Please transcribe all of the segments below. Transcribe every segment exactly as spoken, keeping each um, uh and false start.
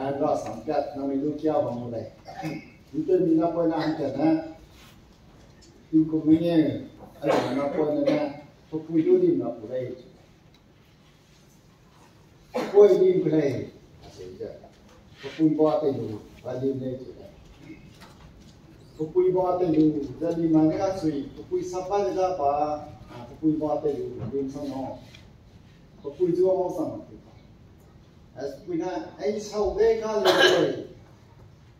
Hera sam kat na mi du kia bam gu lei. Nte mi na poi na hangkat ne. Tingkum mengeu, ai na poi ne ne, pe pui du dim na pu lei. Pui dim pu lei. Pe pui ba te lu, ba dim lei chu lei. Pe pui ba te lu, da lim ma ne ka sui, pe pui sa pa ne da pa, a, pe pui ba te lu, dim sa no. Pe pui zu a mau sang ma pu. As pui na, ai sau de ka le lei.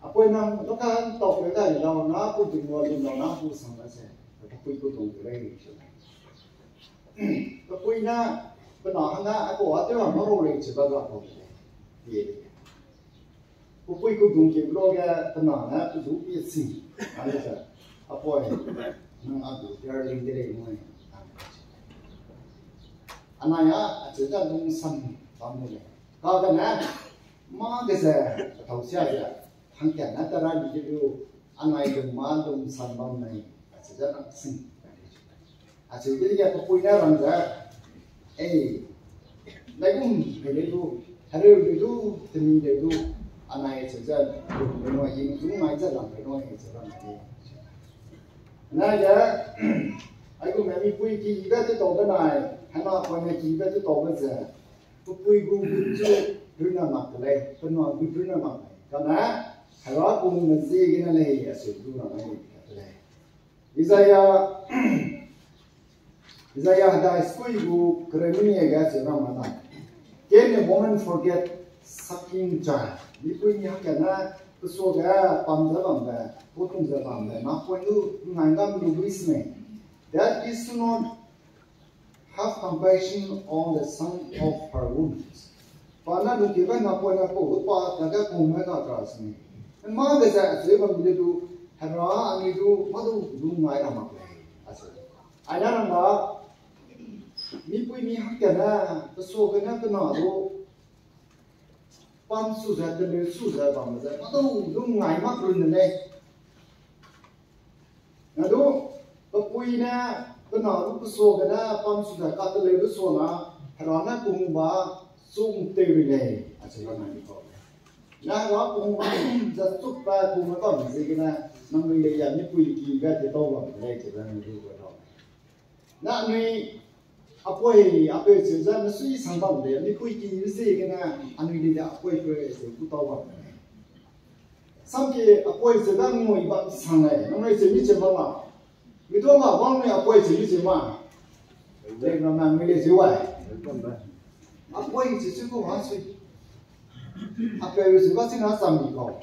A pui na, to ka ntau pe da le lau na, pu dim wa lim lau na, pu sang na se. Pe pui ku dong de lei. Pe pui na, pe na hang na, a ko a te wa ma ro lei chi ba ga ko lei. Ye. Pe pui ku dong ke blo ge, pe na na, pe zu pi si. A le sa. A pui, nang a du darling de lei mo. Anai a, a chi da lungsam bam de lei. Ka ga na, mâ ge ze, a tau sia ze, hangkat na ta ra di ge lu, anai lung ma lungsam bam nei, a chi da nang sing. A chi de ge pe pui na rang ze, ei, lai gum pe le lu, hereu le lu, temi le lu, anai chi ze, lung le no, ying zu mai ze lang le no, ei ze rang nei. Anai ge, ai gu me mi pui ki be te tau be nai, hena pui me ki be te tau be ze, pe pui gu gu chu runa mak te lei, pe nua gu runa mak lei. Kane, Hera gu me ziegene lei, a seu du rang lei, ka te lei. Isaiah, Isaiah hedai sui gu kereu ni ge seu rang ma na. Can a woman forget sucking child? Mipui ni hangkatne, pe suage pam ze bambe, pe tung ze bambe, na pui du ngai ngam lu bui sime. That is not have compassion on the son of her wounds. Pa ne lungkeube napoine pau du pa dage pungme ga ka sini. Mâ ge ze acheu bam le du, Hera anui du, mâ du du ngai ra mak lei, acheu. Aina nang ba, mipui mi hangkatne, pe suagene pe na du, pam su ze, teleu su ze, bam ze, mâ du du ngai mak run de lei. Na du, pe pui ne, pe na du pe suagene, pam su ze, kateleube suana, Hera ne pung ba, sung tew ri lei, acheu la nai di kau. Na Hera pung ba, ze chukbe pungme bam ziegene, nangnui lei ya mipui ki ga te tau bam lei, cheu la nai di kau. Na anui, apui, apeu cheu ze, mesui sang bam lei, mipui ki ziegene, anui lei ya apui peu cheu ku tau bam lei. Samki apui cheu da ngui bam sang lei, nangnui cheu mi cheu ma ma. Mi du ma, bang mi apui cheu mi cheu ma. Lei na nangnui lei cheu wai. Apui cheu cheu ku ma sui. Apeu cheu ba ching na cham mi kau.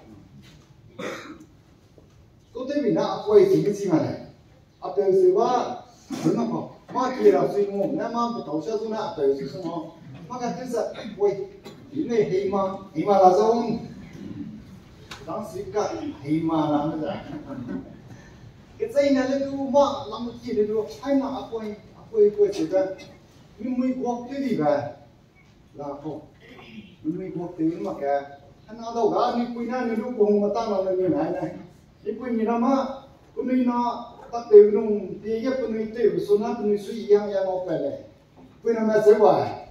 Ku tew mi na apui cheu mi ching ma lei. Apeu cheu ba, cheu ma kau. Mâ ki ra sui mu, ne mâ pe tau sia zu ne apeu cheu su ma. Mâ ka tew ze, apui. Ine hei ma, hei ma la za un. Dang si ka, hei ma la me za. Kecheîne le du mâ, lam ki le du, hai na apui, apui, apui cheu ze. Mi mui guak tew di be. La kau. Mui guak tew mak ge. Hena dau ga, mipui ne, mi lu kung ma ta na le mi nai ne. Mipui mi ramme, penui na, tak tew nung, pie ge penui tew, su na penui sui yang yang au pe lei. Pui na me cheu wai.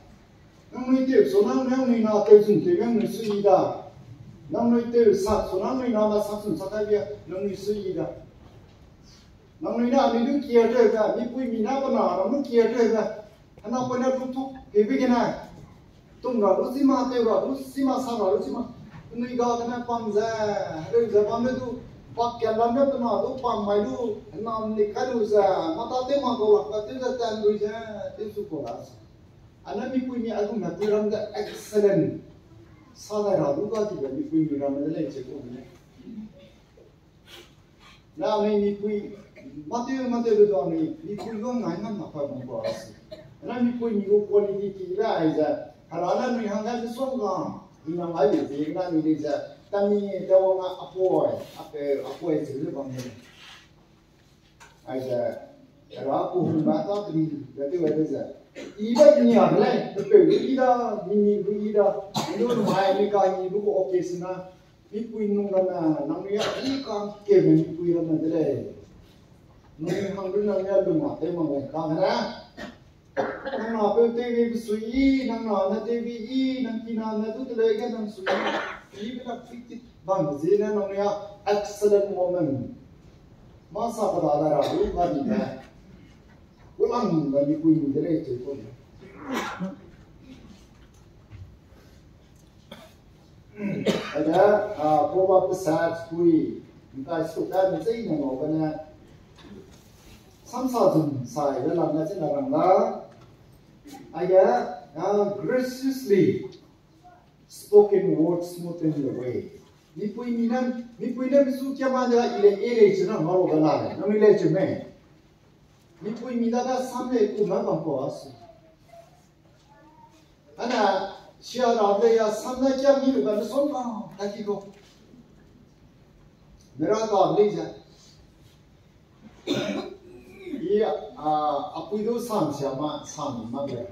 Nangnui tew, su na nangnui na tew zun tew ge nangnui sui da. Nangnui tew sak, su na nangnui na ma sak zun sak kai bia, nangnui sui da. Nangnui na mi du kia tew da, mipui mi na pe na, nangnui kia tew da. Hena pui ne du tuk, ke bi gene. Tung ra lu si ma, tew ra lu si ma, sa ra lu si ma. Penui ga gene pam ze, hereu ze bam le du, pak kia lam le pe na du pam mai lu, hena ni kai lu ze, mata tew ma kau lak ka tew ze tan lu ze, tew su kau la se. Ane mipui mi aigum na pui ram de excellent. Sa dai ra du ga ti be mipui mi ram de lei cheu ku ne. Na anui mipui, mâ tew, mâ tew lu du anui mipui lu ngai ngam na pa bam kau a si. Na mipui mi gu quality ki le ai ze, Hera ne anui hangge misongga, i nang ai be zie na anui lei ze, tami te wang a apui, apeu, apui cheu ze bam ne. Aize, Hera ku hung ba ta temi, ze tew ai de ze. I ba ni a de lei, pe peu lu i da, mi ni lu i da, i lu mai mi ka ni lu ko occasion na, mipui nung ramme, nangnui a i ka keme mipui ramme de lei. Nangnui hang lu nangnui a lu ma tew mak lei, kane. Nang na peu tew be sui i, nang na ne tew be i, nang kina ne du teleu ge nang sui i. Ibe na fiti bam zie ne nang ya excellent woman. Masa kada da ra lu ga di ne. Ulang da ni kui ni de lei tei ko. Ada, ah, Proverb sa kui, ntai su da ni zei ne ngau ga ne. Samsa zun sai da lang na zei na rang da. Aige, ah, graciously spoken words smoothen the way. Mipui mi ne, mipui ne misu kia ma ja ile e lei chi na ngau ga la le. Nang ile chi me. Mipui mi da da sam le ku ma bam ko asu. Ana, sia ra le ya sam na kia mi lu ga ne som ka, ta ki ko. Mera ta le ja. I, a, apui du sam sia ma, sam ma ge.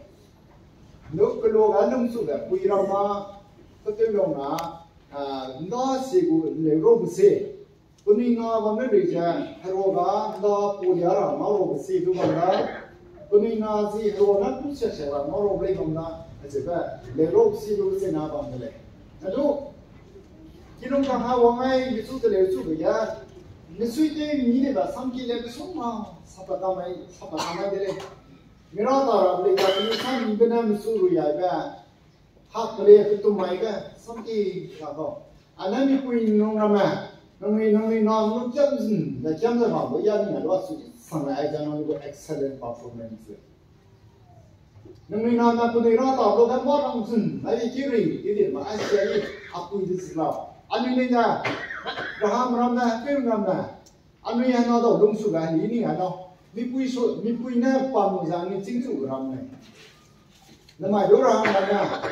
Nu kelo ga nung su ge pui ra ma, ko te lo na, a, nda si gu le ro bu se. Penui na bam ne lui ze, hero ga nda pu lia ra ma ro bu se du bam da. Penui na zi hero na ku sia sia ra ma ro lei bam da. Aze be, le ro bu se du se na bam de lei. Na du, Kilung kang ha wang ai, misu te leu chu be ya. Misui te mi ne ba sam ki le be song ma, sapa ta mai, sapa ta mai de le. Mira ta ra le ya, mi sam mi be na misu ru ya be. Hak le ke tu mai be, sam ki ya ko. Ana mipui nung ra me, nung ni, nung ni na, nung kiam zin, da kiam le ma, bo ya ni na lo su, sang ai ja nung ni bo excellent performance. Nang ni na na penui ra ta lo da ma rang zun, na i ki ri, i di ma, a sia i, a pui di zila. Anui ni na, Abraham ram na, Peter ram na. Anui ya na dau lung su ga ni ni ga na. Mipui su, mipui ne pa mu za ni ching chu ram ne. Na mai do ra ram na.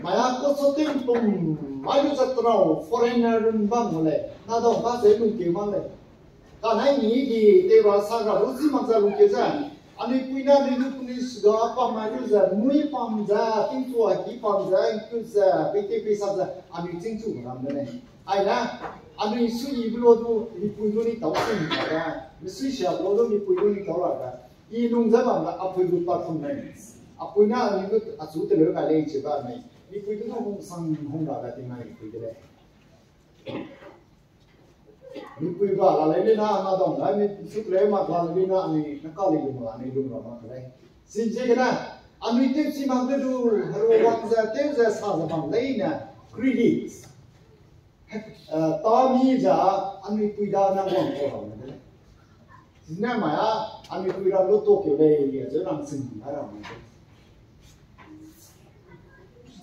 Mai a ko so ting pum, mai lu za trau, foreigner run bam mo le. Na dau ba se lung ke ma le. Kanai ni gi te ba sa ga lu zi mak za lu ke za. Anui pui na ni lu puni su ga pa mai lu za, mui pam za, ting tua ki pam za, ku za, pe te pe sa za, anui ching chu ram ne. Ai na, anui su i bu lo du, mipui lu ni tau sing ga da. Misui sia bu lo du, mipui lu ni tau ra ga. I lung za bam ga, apui lu performance. Apui na anui lu a chu te lu ga le che ba mai. Mipui lu hung sang hung ra ga ting na mipui de le. Mipui ba la lei na, na dong la, mi suk lei ma la lei na, anui na ka lei lung la, anui lung la ma ka lei. Sin ze ke na, anui teu si mak de du, hero wang ze, teu ze, sa ze bam lei na, credit. Eh, ta mi za, anui pui da na wang ko la de lei. Zina mai a, anui pui ra lu to ke lei, ya ze rang sing na ra ma de.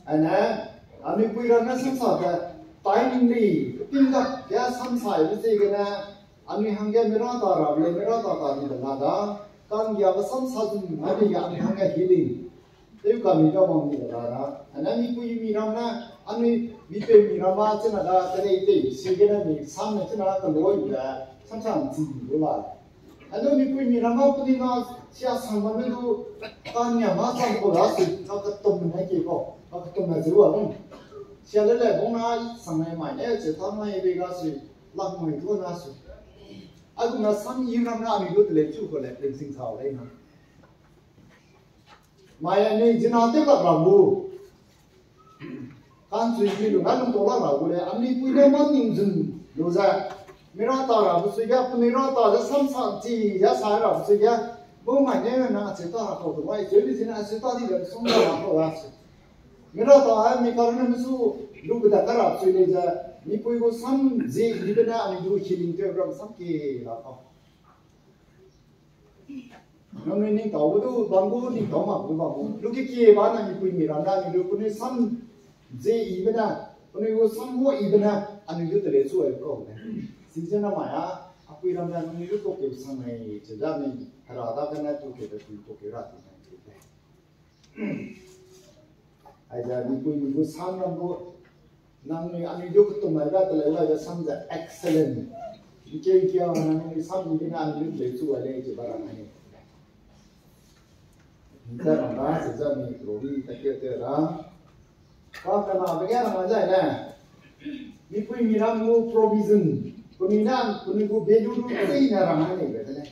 Ane, anui pui ra na samsa de, timing li, ping da, ya samsa i ze gene, anui hangge mira ta ra, le mira ta ta ni de la da, kang ya ba samsa zun, anui ya anui hangge healing. Teu ka mi da wang ni de la da. Ane mipui mi ram na, anui mipeu mi ram ma, chena da, kene i tei, si gene mi, sam ne chena ka lo i de, samsa zi lu la. Anu mipui mi ram ma puni na sia sang ma me du, ka nia ma sang ko la si, ka ketum me ke ko, ka ketum me zeu a lung. Sia le le bong na sang ne mai ne, che ta mai be ga si, lak mai du na si. A gu na sang i ram na mi du te le chu ko le, le sing sa le na. Mai anui zina te lak ra gu. Kan sui ki lu, ngai lung to lak ra gu le, anui pui ne ma ning zun lu ze. Mira ta ra bu sui ga, penui ra ta ze samsa chi ya sa ra bu sui ga. Bu mai ne na che ta ra ko du, wai che li zina che ta di le song ra ko la se. Mira ta ha mi ka ne misu lu ke da ka ra sui le ze. Mipui gu sam zi di be na anui du healing te ram sam ke la ko. Nangnui ning tau du bam gu, ning tau mak gu bam gu. Lu kekie ba na mipui mi ram da ni lu penui sam ze i be na, penui gu sam mo i be na, anui lu tele chu ai kau ne. Sing ze na mai a, apui ram da nangnui lu to ke sang mai, che da ni, hera da ke na to ke da to ke ra ti na ke. Aize mipui mi gu sam ram gu, nangnui anui du ketum mai ga teleu ga sam ze excellent. Ike ike nangnui sam mi na anui du teleu chu ai lei che ba ra nai. Nta ra na se za mi provi ta ke te ra. Ka ka na be ga na zai le. Mipui mi ram gu provision. Penui na, penui gu value du sei na ra nai lei be de lei.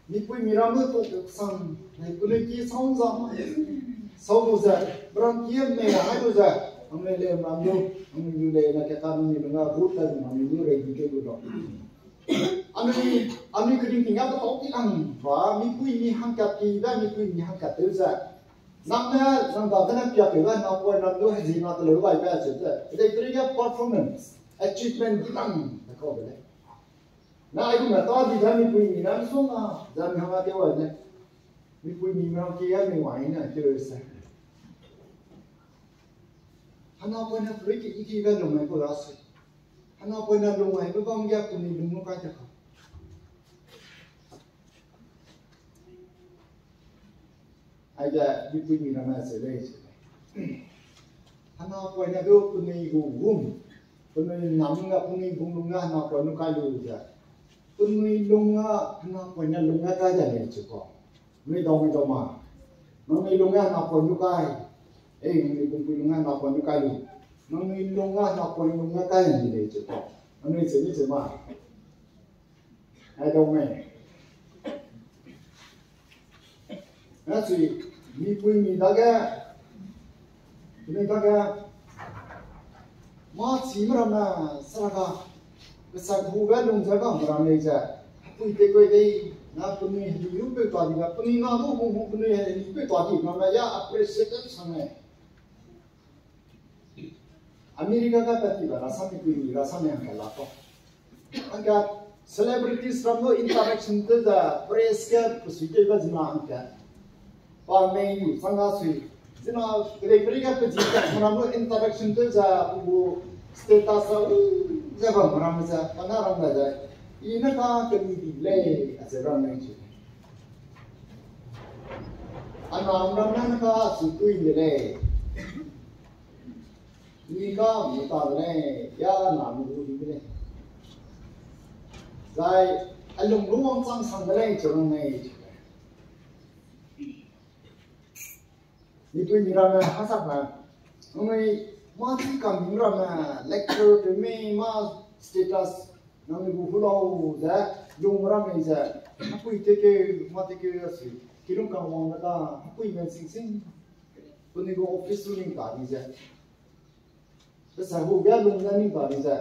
Mipui mi ram lu to ke sang, nai penui ki sau za ma. Sau lu ze, bram ki me ra nai lu ze. Anui le mam lu, anui lu le na ke ka anui lu na gu ta mam lu re di ke gu lo. Anui, anui kering ting ya ba tau ti lang ba, mi pui mi hangkat ki da, mi pui mi hangkat teu ze. Nang ne, nang da ne pia ke da, nang poi nang lu he zi na te lu bai ba ze ze. Dei teri ya performance, achievement di lang, na kau de le. Na ai gu me ta di da mi pui mi na song na, da mi hang a te wa ne. Mi pui mi mi hang ki ya mi wa ne, te se. Hana poi na pui ki i ki ga lu mai ko ra se. Hana poi na lu mai ko bam ya ku mi lu mo ka te ka. Aige, mi pui mi ramme ze lei ze. Hana poi ne du penui gu womb, penui nam ga penui bung lung ga hana poi nu kai lu ze. Penui lung ga hana poi ne lung ga kai de lei ze ko. Nui dau mi dau ma. Nangnui lung ga hana poi nu kai. Ei, nangnui bung pui lung ga hana poi nu kai lu. Nangnui lung ga hana poi lung ga kai de lei ze ko. Nangnui ze mi ze ma. Ai dau mei. Na chui, mi pui mi dage, mi dage, mâ chime ramme, saraga, kesak gu ge lung ze bam ramme ze, hepui te koi dei, na penui heli lu peu ta di ga, penui na du hung hung penui heli peu ta di ramme ya appreciate sang lei. America ga pat ti ba rasam mi pui mi rasam mi hangka la ko. Hangka celebrities ram lo interaction te da press ke pesui te ba zina hangka. Pa mei ni sanga sui. Zina celebrity ga pe ji ka ram lo interaction te da bu status a u ze ba ram ze pa na ram da da. I na ka ke ni di lei a ze ram lei chu. A na ram na ka su tui de lei. Ni ka mi ta de lei, ya na mi gu di de lei. Zai, a lung lu wangchang sang de lei, chu rang nei, chu lei. Mi pui mi ramme, ha sak na. Nui, ma ti kam mi ramme, lecture pe mi, ma status, nang gu hu lau ze, lung ramme ze, hapui te ke, ma te ke, si, kilung kang wang na ka, hapui men sing sing. Penui gu office su ning ta di ze. Pe sa hu ge lung ne ning ta di ze.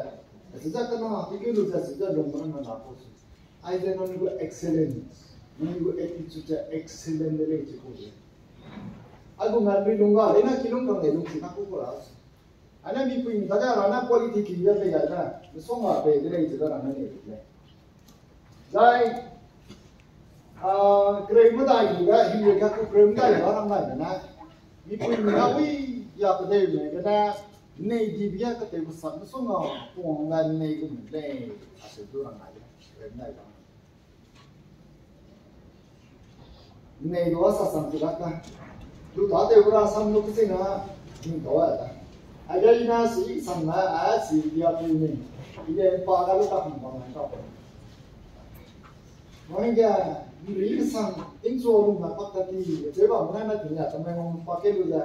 Achu ze kena, ti ke lu ze, achu ze lung ne na na ko su. Ai ze nang gu excellence. Nang gu attitude ze excellent de lei chi ko ze. Ai gu ngan mi lung ga, lei na kilung kang lei lung chi na ko ko la. Ai na mi pui mi ta de ra na quality ki de lei ga na. Mi song ga pe de lei chi de ra na ne lei. Zai, ah, kereu medai lu ge, himreu ka ku kereu medai lu rang dai ne. Mi pui mi na wi, ya kedeu me gene, nei di bia keteu kesak me song a, puang la nei gu me lei, a se du rang dai ne, kereu medai lu. Nei lu a sa sang ti lak ka. Lu ta tew ra sam lu ke sing a, ning tau a da. A ga i na si sang na, a si bia pui ni. I ge pa ga lu ta hang bang na ka. Wang ge, ri sang, ting so lu na pak ta ti, ze ba na na ti ya, ta mai wang pa ke lu da,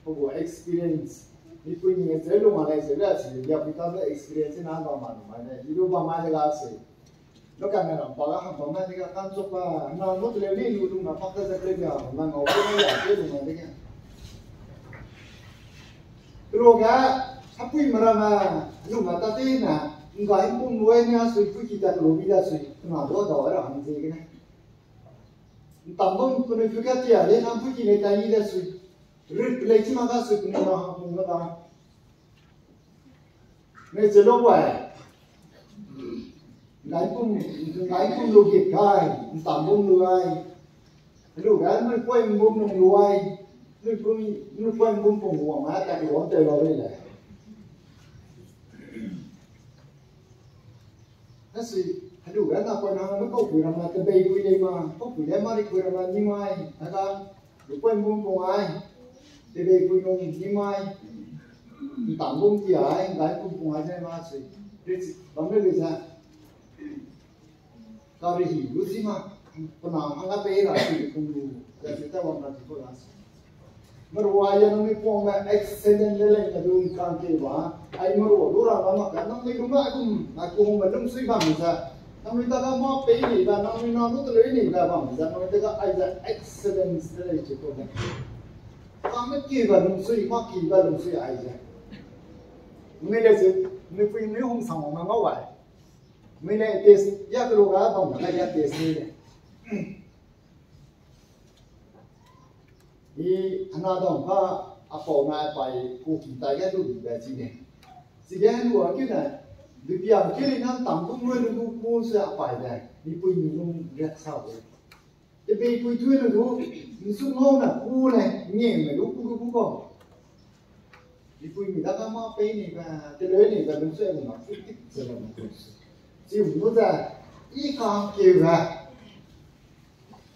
ko gu experience. Mi pui ni ze lu ma lei ze la si, ya pui ta de experience na ba ma ma ne. I lu ba ma de la si. Lo ka na ram pa ga hang pa ma de ga kan so pa, na mo te le ni lu lu na pak ta ze ke ga, na ngau ke na ya ke lu ma de ga. Lu ga, hapui mera na, lu ma ta te na, ngai pum lu ai ni a sui pui ki ta lu bi da sui, na do da ra hang ze ke na. Ntam bam pui ne pui ka ti a, le na pui ki ne ta ni da sui. Rit le chi ma ga sui pui ne na hang pum ga da. Mei che lo wai. Ngai pum, ngai pum lu git kai, ntam bum lu ai. Lu ga nui poi bum lu lu ai. Nui pum, nui poi bum pum lu ma ta ki wang te lo le. Na si, helu ga na poi na, na kau pui ram na, te bei pui lei ma, kau pui lei ma ri pui ram na, ni mai, na ga, lu poi bum pum ai, te bei pui nung, ni mai, ntam bum ti ai, ngai pum pum ai, ze ma si, ri si, bam le le za. Ka ri hi, lu si ma, pena hang ga pei ra si, pum lu, za si ta wang na ti ko la si. Merua ya nangnui pung me excellent le lei na du kang ke ba. Ai merua lu ra ba mak ka nangnui lu ma gum, na ku hung me lungsui bam ze. Nangnui ta ga ma pei ni ba, nangnui na lu te lei ni ba bam ze, nangnui ta ga ai ze excellence le lei chi ko ne. Kang me ki ba lungsui, ma ki ba lungsui ai ze. Nui le se, nui pui nui hung sang wang ngau ai. Nui le test, ya kelu ga bam na ya test nui le. I ana dong ka apau na pai ku ki tai ga du be chi ne. Chi ge lu a ki ne, du pia ki le nan tang ku nui lu du ku se apai de, ni pui ni lung riak sa de. Te bei pui tui lu du, ni su ngau na ku le, ni me lu ku du ku ko. Ni pui ni da ka ma pei ni ba, te le ni ba lu se na ku tik se na ku. Chi mu da, i ka ke ba.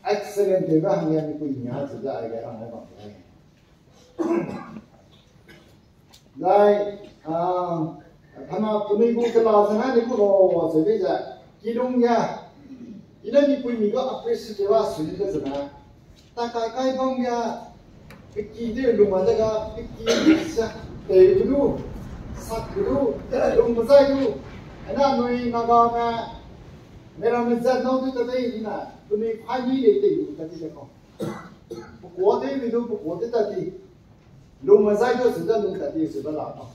Excellent de ba hang ya ni pui ni ha se da ai ga rang ai ba. Zai, ah, hana penui gu kela zena ni ku lo, se be za, kilung ya, i ne ni pui ni ga appreciate wa su ni ke zena. Ta kai kai bam ya, peki de lung ma de ga, peki sa, te lu, sa lu, lung ma zai lu, ana nui na ga me, mera me zat nau du ta dei ni na, penui kai ni le te lu ta di de ko. Pekuâ tew mi du pekuâ tew tat ti. Lung me zai du su da lung tat ti su da la pa.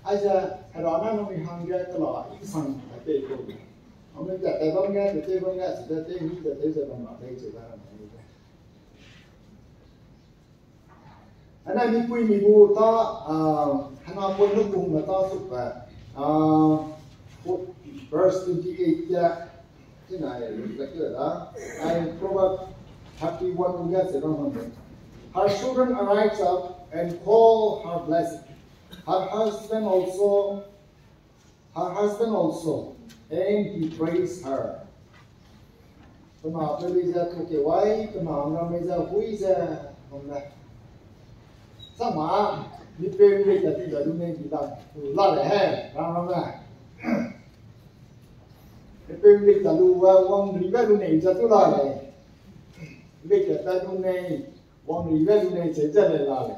Aize, Hera na nang mi hangge kela i sang tat te ko. Anui tat te bam ge, te te bam ge, su da te mi tat te ze bam la te ze da ra ni de. Ana mi pui mi gu ta, ah, hana pui nu pung me ta su pa. Ah, verse twenty-eight ya. Then I reflected that I Proverbs thirty-one, yes, around one hundred. Her children arise up and call her blessed. Her husband also, her husband also, and he praised her. Pena pe lui ze tu ke wai, pena na me ze hui ze, nong le. Sama, ni pe lui ze ti ze lu ne di la, la le he, rang rang le. Epeu lik ta lu wa wang ri ga lu nei za tu la lei. Lik ta ta lu nei, wang ri ga lu nei che za le la lei.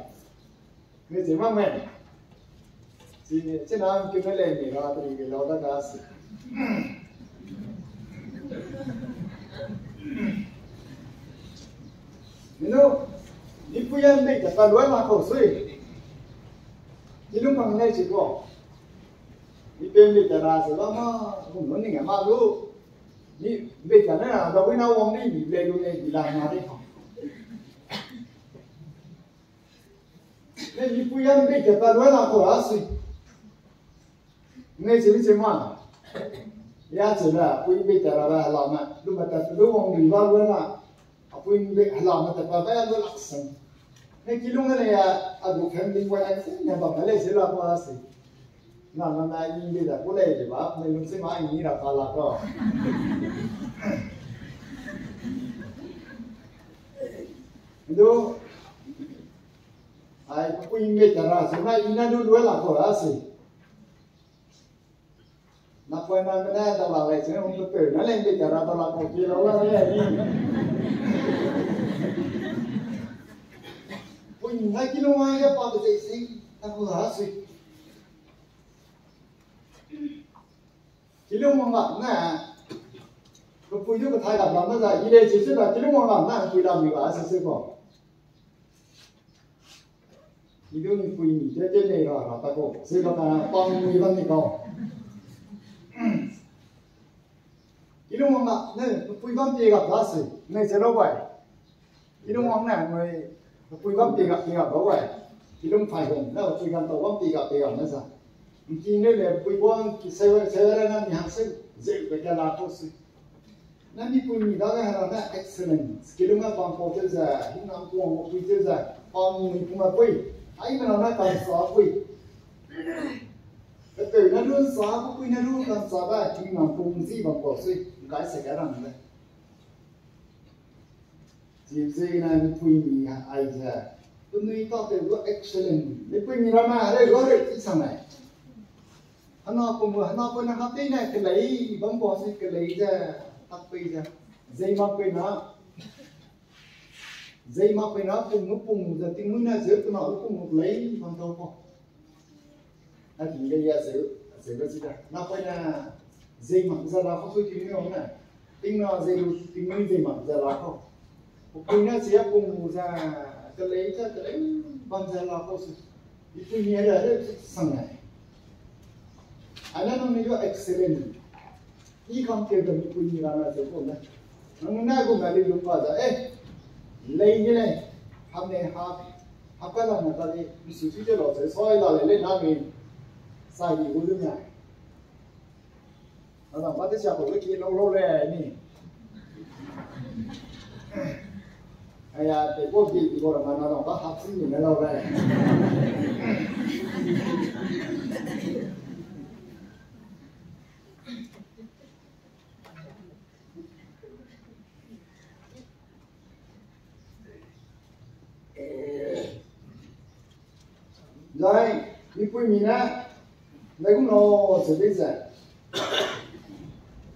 Nge che ma me. Chi, chi na ke me le ni ra tri ke lau da ga si. Minu, ni pu yan lik ta ta lu na ko sui. Ni lu mang nei chi ko. Ni pe mbe ta ra se ba ma, gum lu ning a ma lu. Ni mbe ta ne na, da wina wang ni, ni le lu ne, ni la na ni ka. Ne ni pu ya mbe ta ta lu na ko ra si. Ne se ni se ma. Ya se la, pu mbe ta ra la la ma, lu ma ta lu wang ni ba lu na. Apui mbe hala ma ta pa ba ya lu la sang. Ne ki lu ne ya, a gu family wa na se, ne ba ma le se la ko ra si. Na, na, na, i mbe da ku lei de ba, ne lung se ma i ra pa la ko. Ndu, ai, pui mbe ta ra se, na i na du lu la ko ra si. Na poi na mbe na da la lei, se hung pe pe, na lei mbe ta ra da la ko ki la la lei. Pui na ki lu ma ya pa de se, na ko ra si. Kilung wang la ne, pepui du kethai la bam ne za, i lei chi se la, kilung wang la ne, pui la mi ba se se ko. I du ni pui ni, te te nei ra ra ta ko, se la ka pang ni ba ni ko. Kilung wang la ne, pepui bam pie ga la se, nei se lo bai. Kilung wang ne, nui, pui bam pie ga, pie ga bau ai. Kilung phai hung, ne, pui gan tau bam pie ga, pie ga ne za. Nking le le, pui bam ki se, se le na ni hang se, ze pe ka la ko si. Na ni pui ni da ga ha na excellence. Kilung a bam pau te za, hing nang kuang pui te za, bam ni pung a pui. Ai me na na kan sa pui. Pe pe na lu sa, pui na lu kan sa ba, hing nang kuang zi bam pau si, ngai se ka rang le. Chi ze na mipui mi aize, penui tâtew gu excellent. Mipui mi ramme hereu gu hereu chi sang nai. Hena pung gu, hena pung na ha tei nai kelei, bam gu si kelei ze, tak pei ze. Zei mak pei na, zei mak pei na pung gu pung gu ze, tingmui na ze, pena gu pung gu kelei, bam tau ko. Na ting ge ya zeu, zeu ge chi da. Na poi na zei mak ze la ko sui ting ni wang na. Ting na zei lu ting ni zei mak ze la ko. Pui na chi ya pung lu ze, kelei ze, kelei bam ze la ko sui. Ipui ni ya le sang na. Ana nang ni yo excellent. I kam ke ga mi pui ni ra na se ko na. Nang na gu ma li lu pa da, eh. Lei ni lei. Ham ne ha. Ha ka la na ta li, mi su su je lo se, soi la le le na mi. Sa di gu du na. Nang ba te sia ko le ki lo lo le ni. Aya, te ko di di ko ra ma na ba hap si ni na lo le. Zai, mipuimi ne, lei gu no, ze de ze.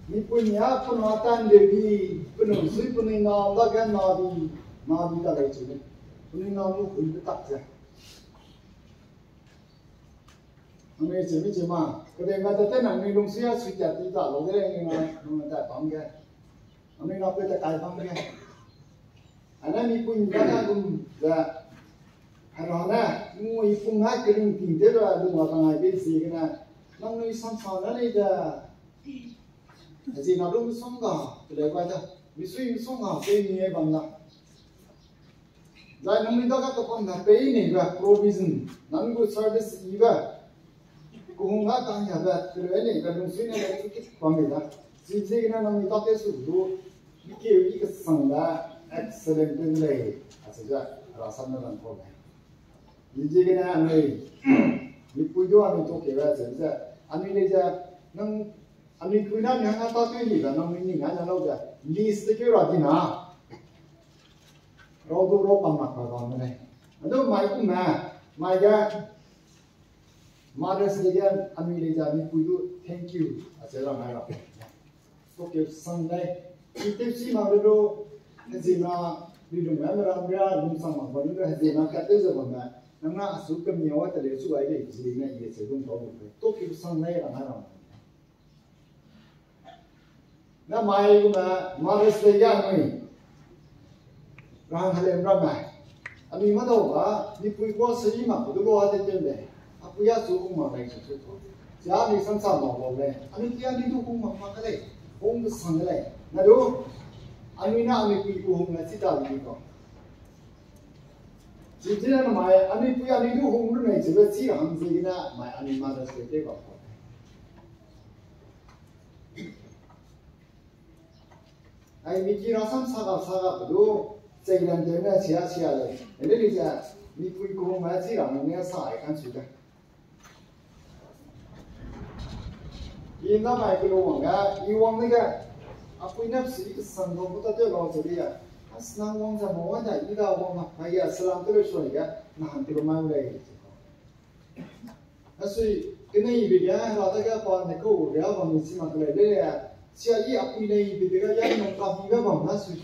Mipuimi a, puna tan de bi, puna sui, puna na, da ge na bi, na bi ta lei chu de. Puna na lu hui de tak ze. Anui che mi che ma, kede nga te te na anui lungsui a sui tia ti ta lo de lei, anui na, anui na ta pang ge. Anui na pe ta kai pang ge. Ana mipui mi ta gum ze. Hera ne, mu i pung hai kering ting te ra lu ma ta ngai be zi ge na. Nang nui sam sa na lei de. Zi na lu mi song ga, te lei bai da. Mi sui mi song ga, pe mi e bam na. Zai nangnui dage tepam na pei neibe provision, nangnui gu service yibe, kehung ga kang yabe, teleu neibe lungsui ne lei kit bam mei da. Chiziegene nangnui dage su du, ikeu i kesang da, excellent de lei, acheu ze, rasam ne rang kau lei. Chiziegene anui, mipui du anui tokeu acheu ze, anui lei ze, nang, anui pui na ni hang a ta tui ni da, nangnui ni na na lau ze, list te keu ra di na. Rau du rau pam mak ra bam de lei. Adu mai kum me, mai ge, Mother's Day ge, anui lei ze anui pui du thank you, acheu ra ngai ra. Tokeu sang lei. I tewsi mak de du, hezina, luilung me meram ria, lungsang mak bam de du, hezina kat tew ze bam me. Nang na asu kemiau a teleu chu ai lei, zine i acheu lung tau lu lei. Tokeu sang lei ra ngai ra. Na mai gume, Mother's Day ge anui. Rahang helem ramme. Anui madau ga, mipui kua seri mak du lua de tew lei. Apui a chu hung mak lei chu chu tu. Sia anui samsa mak bau lei. Anui ki anui du hung mak mak lei. Hung de sang lei. Na du, anui na anui pui ku hung lei chi ta di ko. Chi chi na mai, anui pui anui du hung lu nei chi be chi ra hang ziegene mai anui Mother's Day te bam ko. Ai, mi ki rasam saga saga pe du, cheilan tew ne sia sia lei. Ele li ze, mipui ku hung mai chi ra hang ne sa ai kan su de. I na mai kelu wang ga, i wang ne ga, apui ne si kesang gu bu ta tew lau ze li ya. A snang wang ze ma wang da, i da wang ma, mai ya salam tew le suai ga, na hang kelu mai lei. Asui, keneibe ge, hera dage pa ne kau ria bam mi chi mak lei, lei, sia i apui neibe de ga ya nang ka mi ga bam na sui.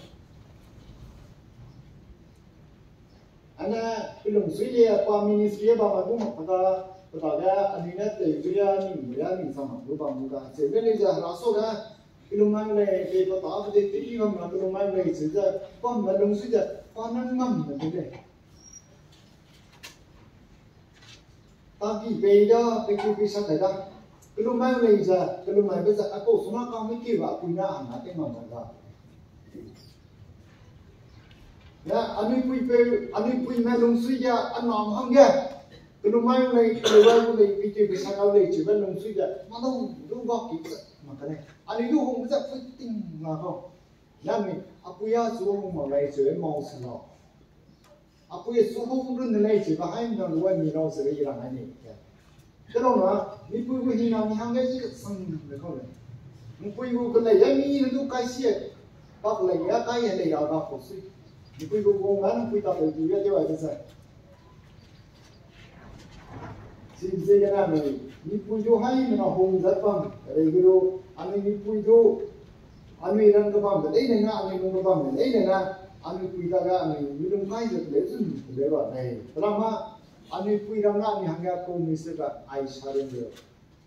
Ane, pelungsui le pa ministry bam a gu mak ka, pa dage, anui ne tei zu ya, ning ya, ning sa mak gu bam gu ga, che le le ja hera so ga, pelung mai lei, pe pa ta, pe de, pe i bam na pelung mai lei, che ze, bam na lungsui ze, pa nang bam na de lei. Tagi pei da, peki pei sa kai da. Kelumai lei ze, kelumai be ze, a kau suna kang me ki ba, apui na hang na te ngam da. Ya, anui pui pe, anui pui me lungsui ya, a nam hang ge. Kelumai lei, kelumai lei, peki pei sa kai lei, chi be lungsui ya, ma dau, du ba ki ze, ma ka lei. Anui du hung ze, pui ting la kau. Ya mi, apui a chu hung ma lei, chi be mau sa na. Apui su hung run ne lei chi ba hai na lu a mi rau se lei rang ai ni. Te rau na, mipui gu hina mi hangge i kesang de kau lei. Mipui gu kelei ya mi ne du kai sie, pak lei ya kai ya lei ya ga kau sui. Mipui gu gu nga mipui ta lei du ya de wai de zai. Chi ziegene anui, mipui du hai mina hung zat bam, rei ge du, anui mipui du, anui rang ge bam, de leine na, anui lung ge bam, de leine na, anui pui dage, anui mi lung kai ze, de lei zun, de lei ba, nei. Pelama, anui pui rang na, anui hangge promise ba, I surrender.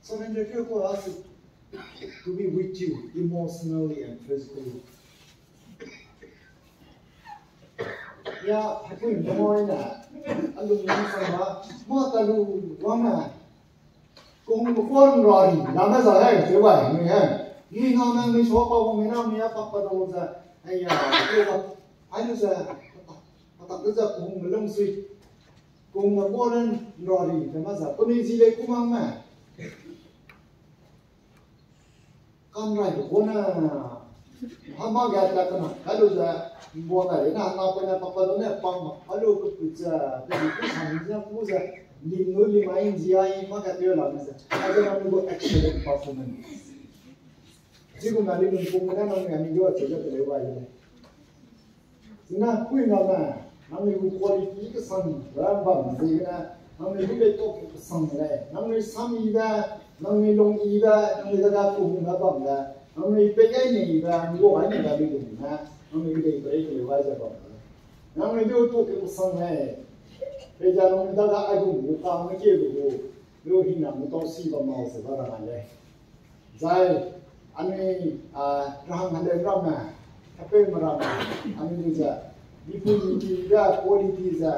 Surrender ke ko ask to be with you emotionally and physically. Ya, hekui mengoi ne, a lung lung sang ba, ma ta lu wang ne. Kung me kuan ra ri, la me za hai, se wai, mi hai. Mi na me mi so pa wang mi na mi a pa pa dau ze, ai ya, ai lu ze, pa ta, pa ta lu ze kung me lung sui. Kung me kuan ra ri, te ma za, kuni zi le ku mang me. Kan rai de kone, ha ma ga ta kena, ka lu ze, mbo na le na, na pa na pa pa dau ne, pa ma, ka lu ku ku ze, te ku sa mi ze, ku ze, lim nu lim ai zi ai, ma ga te la me ze. Ai ze na mi gu excellent performance. Zi gu na lim nu ku me na, na mi ga mi gu a che ze te le wai le. Zina pui na me, nangnui gu quality kesang ra bam ziegene, nangnui gu lei tau kesang lei, nangnui sam yibe, nangnui lung yibe, nangnui dage kehungbe bam le, nangnui pei gai ne yibe, ngua gai ne yibe lei gum ne, nangnui gu lei perei keleu gai ze bam le. Nangnui du tau kesang lei, pei ze nangnui dage aigum gu kang me kie lu gu, lu hingnam gu tau si bam lau ze ba ra ngai lei. Zai, anui, a, rahang hale ramme, apeu me ramme, anui ze, mipui mitibe, quality ze,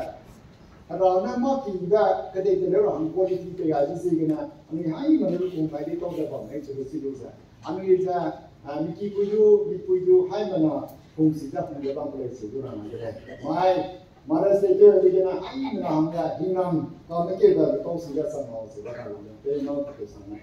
hera ne mâ kibe, kedei teleu rahang quality pei gai ze ziegene, anui haimena lu kung gai di tau ze bam lei cheu lu si lu ze. Anui ze, a, miki pui du, mipui du, haimena, kung si ze kung ze bam ku lei cheu du ra ngai de lei. Mai, Mother's Day te ziegene, haimena hangge, hingnam, kame kebe, tau si ze chang lau cheu ze ra ngai lei. Pei nâu pe ke sang lei.